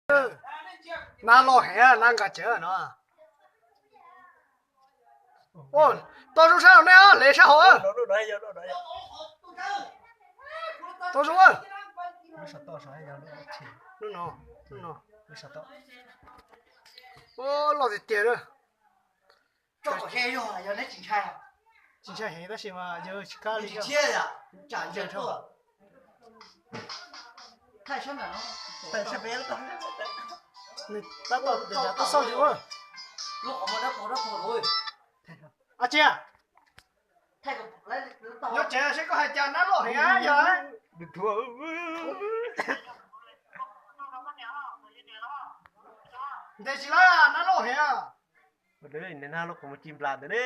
Nab loj heev, nab nqa tsev no. Tau zoo sab hauv nej, lev sab hauv. Tau zoo. Loj tiag tiag. Tsis ntshai heev tab sis mas yawg tsis kab li. Nws tab tom tub xauj yus. Ab tsi, nyob tsev seb koj hais cas, nab loj heev yog. Ntes tsis laib, nab loj heev. Nab loj qhov muag ci nplas ntawd ne.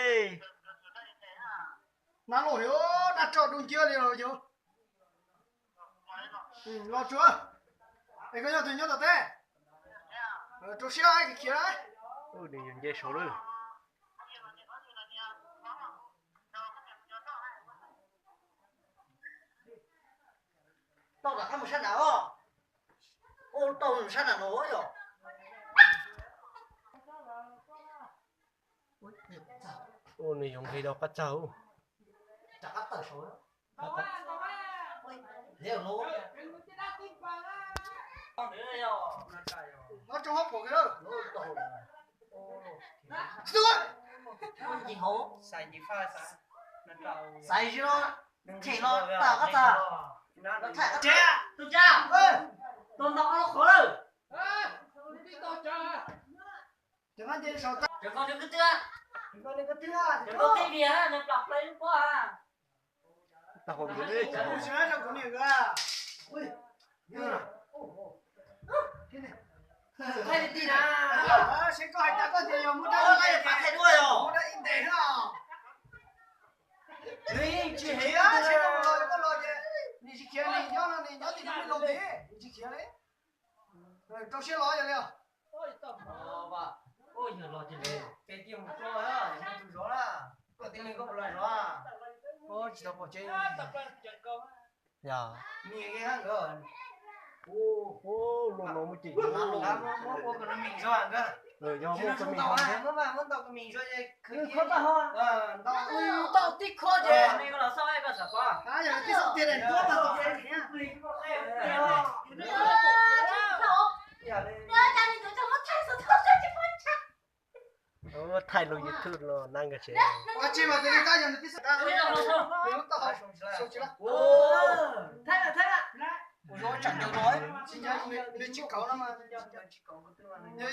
Nab loj heev, nab tso dub nciab li los yog. Los tsuav, es koj yog tus nyob tom teb, rau siab khiav. Nws yuav nce saud lawm. Tau lam qab mus sab nram os. Ua tau mus sab nram no yog. Ua nws yuav nqis rau qab txag. Xaiv zis no, them no tawm qab txag. Tus tsa, tus ntau qhov lawm. Cov nqaij nce saum tag. Cov nqaij nce kwv tw. Cov nqaij nce kwv tw. Cov nqaij tib vias nws plam play lub pob ha. Tag hauv nkawd, tsis hais rau kuv niam nkawd. Thaij li ti na. Seb koj hais tias koj tias yog muaj dab, muaj dab ib ntes no. Nws yeej tsis khiav, seb koj los, koj los ces nws tsis khiav, nws nyob no nws nyob tim lub me lus tid, nws tsis khiav li. Rau siab los yog li os. Yawg los ces pem tiag mus tso, mus tus zov na, koj tij neeg koj puas los zov? Tsis tau pom tseeb. Yog niam nkawd, ub, ub, luaj no muaj ceem, muab ua kom nws meem zog nkawd. Yog muab ua kom meem zog, muab ua kom meem zog es khwv tau tib khob ces nws los xauj koj xav pom. Thaij lub YouTube los nab nkag tsev.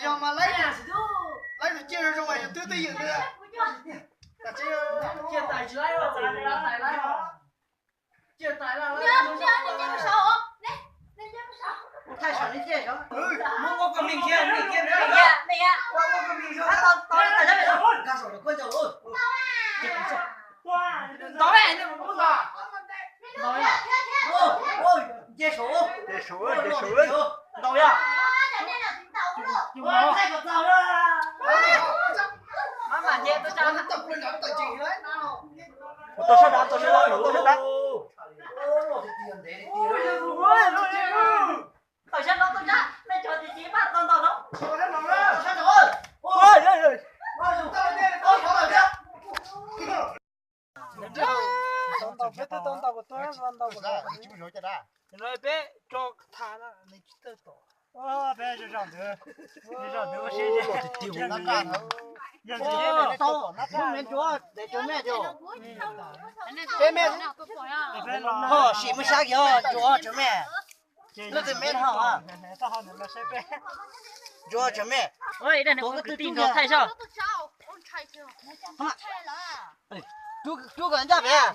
Yog mas laib, laib tus ciaj zoo zoo es yus twb twj ywm li. Thaij saum li thiaj, muab ua kom meem thiaj, meem thiaj, meem thiaj, ua kom meem zog, nkag saum koj ncaus. Ntaus, ntaus, nce saum, nce saum, ntaus yog. Thaij kom txaus na. Tau sab dav, tau sab dav, tau sab dav. Tau sab no, tau sab, nej cov tsis tsis pab tau ntaus no. No peb tso tham na, nws tsis tawj tom. Peb zom ntawd, zom ntawd ua si. Yog tau, lub me ntsuav, daim tsuav me, peb me, ho sim muaj sab kiag ntsuav tsuav me. Lub twg me ho, ntsuav tsuav me. Tus kwv tij thaij soj. Rub kom ncaj pem,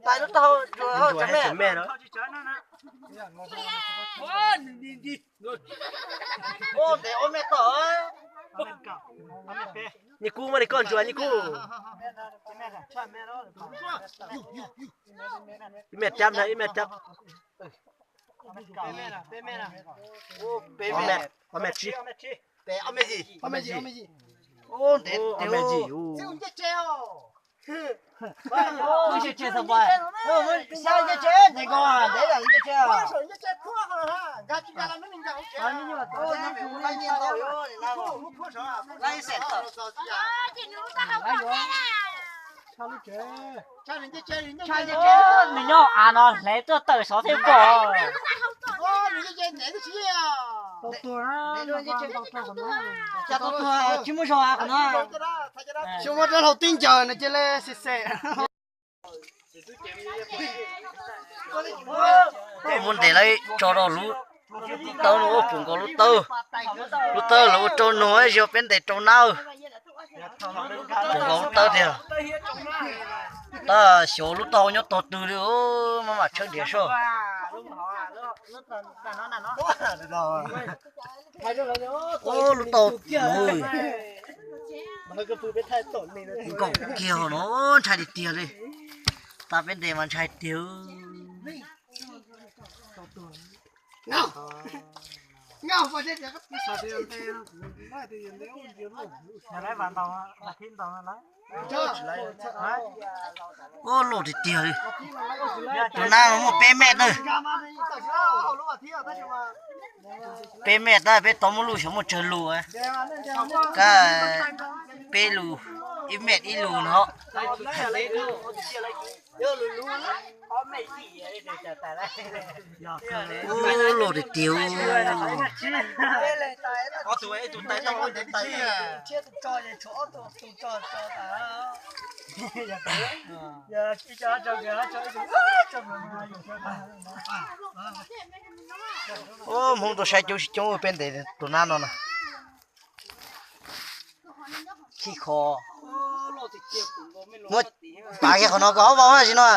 tais lub taub hau ntsuav tsuav me. Ua ntev ua me tau. Nyiaj kub mas li koj ntsuav nyiaj kub. Ib me rab na, ib me rab. Peb me, ob me tsib. Peb ob me yim. Ob me yim, ob me yim. Ua ntev, ob me yim. Wb tsis tsis tau pais, xyov nce tsev ntev nkaus ntev lawm nce tsev. Nws nyob av no hle tuaj tawm xov thiab pom. Tsis muaj zog qhov no. Xyov muab rab hlau tib ncaws no cia li xis xem. Muab ntes lawv tso rau lub tawb no, ua pum nkaus lub tawb. Lub tawb lawv ua rau nus, yog peb ntes rau nab. Pum nkaus lub tawb tiag. Tab xyov lub tau nyob tog twg li, maj mam tshawb nrhiav soj. Ub, lub tau mus nkaum kiag no, ntshai tiag tiag li. Tas peb ntes mas ntshai tiag. Ub, loj tiag tiag li. Tus nab no muaj peb mev tawm. Peb mev tawm, peb tau muaj lus xyov muaj tsawg lus. Kab peb lus, ib mev ib lus no. Ub, loj tiag tiag. Ub, Hmoob tuaj saib coob tsis coob, peb ntes tus nab no na. Khib kho. Muab pav kiag qhov no kom ob vau na tsis no.